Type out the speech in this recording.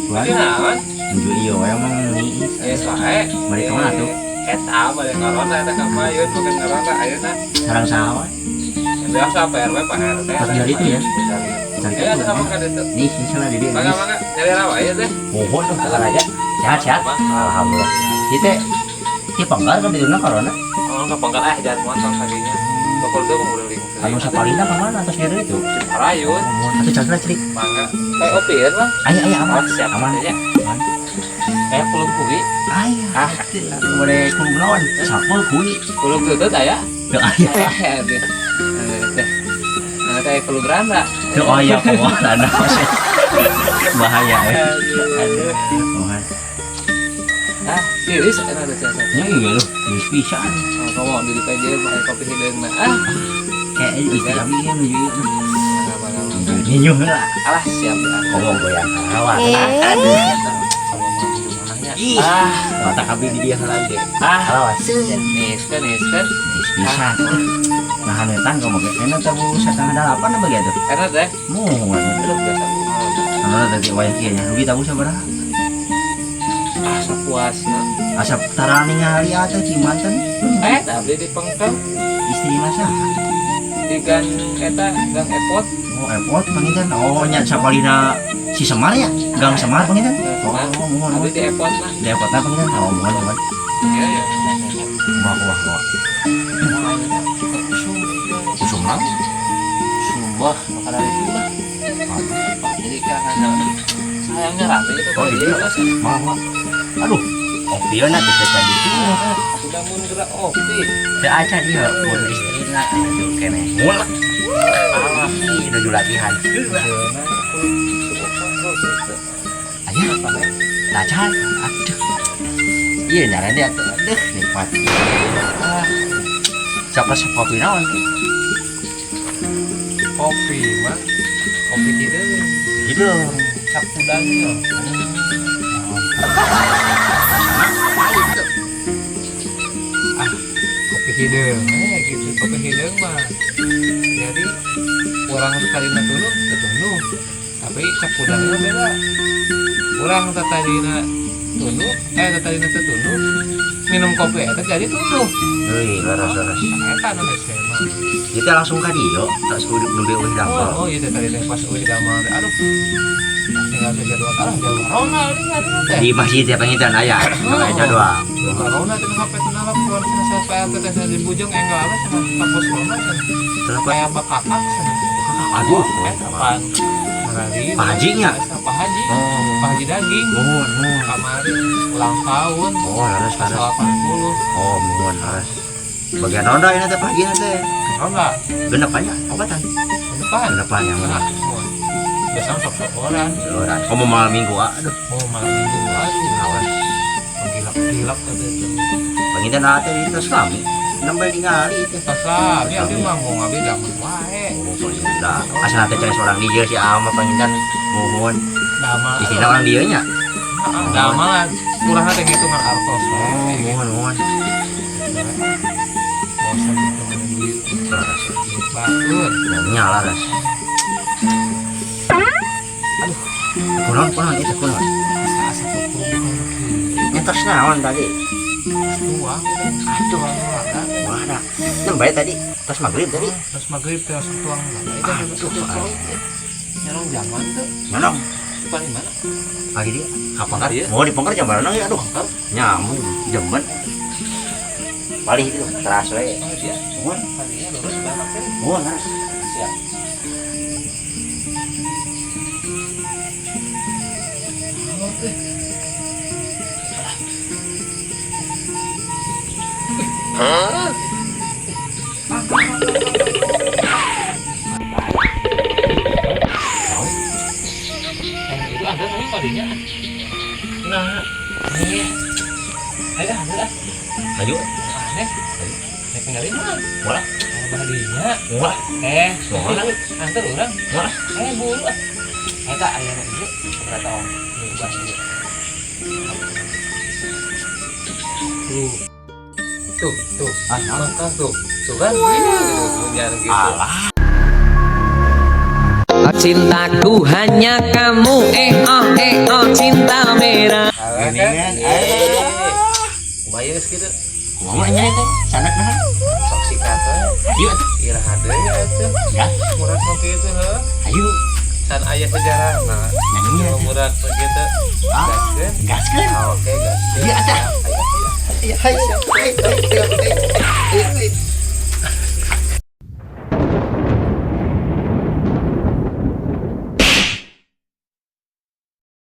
Waduh, nuju ieu we emang niis. Geus wae. Balik ka mana tuh? Eta balik ngaronda eta ka payun bukan ngaronda ayeuna. Sarang saha we? Biasa Pak RW, Pak RT. Pas dari itu ya? Cari Ya, itu. sama kan itu. Nih, misalnya di dia. Mangga mangga nyari rawa ya teh. Mohon tuh kakak aja. Sehat sehat. Alhamdulillah. Kita di penggal kan di dunia corona. Oh, ka penggal eh jangan montong tadinya. Pokok tuh nguling. Anu sapalina ka mana atas dia itu? Parayun. Mohon atuh cari cerik. Mangga. Kayak opi ya, Bang. Ayo ayo aman. Oh, siap. Aman. Ya. Aman. Kayak kulub kui. Ayo. Ah. Boleh kulub naon? Sapul kui. Kulub tutut aya. Tuh aya. Aduh. Teh. Nah, kayak kulub randa. Tuh aya kumaha ada. Bahaya eh. Aduh. Mohon. Ah, tiris enak tuh saya. Ya iya lu, geus pisan. Oh, kamu di PJ pakai kopi hideung ah. Kayak istri abi ieu nuju ieu. Mangga mangga. Nuju nyinyuh heula. Alah, siap ya. Ngomong goyang karawat. Aduh. Kamu mau rumahnya. Ih. Ah, Mata abi di dia heula ge. ah. Karawat. Niskan, niskan. Geus pisan. Nah, netan kamu ge enak tabu 7.30 apa gitu? Enak teh. Mohon. Aduh, biasa. Anu tadi wayah kieu nya. Rugi tabu sabaraha? Ah, sapuasna. Asap tara ningali atuh Cimanten. Eh, tapi di pengkel Istrina saha? Di gang eta gang epot. Oh, epot panginten. Oh, nya sapalina si Semar ya? Gang Semar panginten. Oh, mohon. Abdi di epot mah. Di epotna panginten. Oh, mohon mohon. Iya ya. Wah, wah, wah. Usum naon? Sumpah, maka dari itu lah. Jadi karena sayangnya rame itu. Oh, iya. Mah, mah. Aduh, opieuna teh tadi. Sudah mun gerak opi. Teu acan ieu pun istrina aduh keneh. Mulek. Alah, Ih, nuju latihan. Aya, tacan. Aduh. Iya nyarande atuh. Aduh, nikmat. Ah, Siapa sih kopi naon? kopi mah. Kopi hideung. Hideung. Cap kudangnya. Ah, kopi hideung eh gitu. Kopi hideung mah. Jadi orang tadina tunduh, teu. Tapi cap kudangnya beda. Urang tadina tunduh, eh tadina teu tunduh. Minum kopi eta jadi tunduh. Euy, leres leres. Eta nu hese mah. Kita langsung ka dieu, tak udah nembe eueuh damel. Oh, oh iya teh tadi teh pas eueuh damel teh. Aduh. Tinggal teh jadwal alah jadwal ronda ini teh. Di masjid ya panginten aya, aya jadwal. Jadwal ronda teh HP teh nalap keluar cenah sa PRT teh cenah di Bujang enggal we cenah ka pos ronda cenah. Kenapa? Kayak bakakak cenah. Aduh, Eta pan marari. Pak Haji nya? Pak Haji. Oh, Pak Haji daging. mohon, mohon. Kamari ulang tahun. Oh, leres leres. 80. Oh, mohon leres. Bagian ronda ini teh Pak Haji teh. Ronda Genep aja, obatan. depan. Genepan yang Nah, mohon. Biasa sok sok-sokan. Leres. Kamu malam minggu aduh. Mau malam minggu aduh. Awas. Menggilap-gilap teh teh. Panginten ate di tos kami. Nembe ningali teh. Tos lah, abi abdi mah mau ngabdi damel wae. Oh, sudah. Asal teh cari seorang dia si ama panginten mohon. Damel. Istilah orang dia nya. Heeh, damel kurangna teh ngitungan artos Oh, wae. mohon mohon. Bosan ngitungan duit. Leres. Duit batur. Nyala leres. Aduh, Kunaon kunaon itu kunaon. asa-asa kumpul kieu. Nyetos naon tadi? Tuang teh. Aduh. Tuang lada. Wah, ada. Nembe tadi. Tos maghrib tadi. Terus maghrib teh langsung tuang lada. Itu Aduh, nyolong zaman tuh. Nyolong. Paling mana? Pagi dia. Kapangkar. Iya. Mau dipongkar jam berapa ya? Aduh. Nyamuk jemben. Paling itu teras we. Oh, dia. Mohon, Palingnya lurus banget teh. mohon leres. Siap. Oh, teh. Eh, itu ada tapi palingnya. Nah, iya. Ayo, ah, ah. Ayo. Aneh. Naik tinggalin mah. Moal. Badinya. Moal. Eh, Moal. antar urang. Moal. Eh, buru ah. Eta aya nu ieu berapa tahun? Ubah ieu. Tuh. Tuh, tuh. Ah, naon? Maka tuh. Tuh kan. Gitu, gitu, gitu. Alah. Cintaku hanya kamu, eh oh eh oh, cinta merah. Alah, Geuningan. kan? Ah. Kumaha geus kitu? Kumaha nya teh? Sanak nah. Sok sikat we. Ayo atuh. Iraha deui atuh. Gas. Murag mah kitu heuh. Ayo. Can aya sejarah nah. Nyanyi atuh. Murag mah kitu. Ah. Gaskeun. Gaskeun. Ah, oke, gaskeun. Iya, atuh. Ayo, ayo. Ayo, ayo, ayo, ayo, ayo, ayo.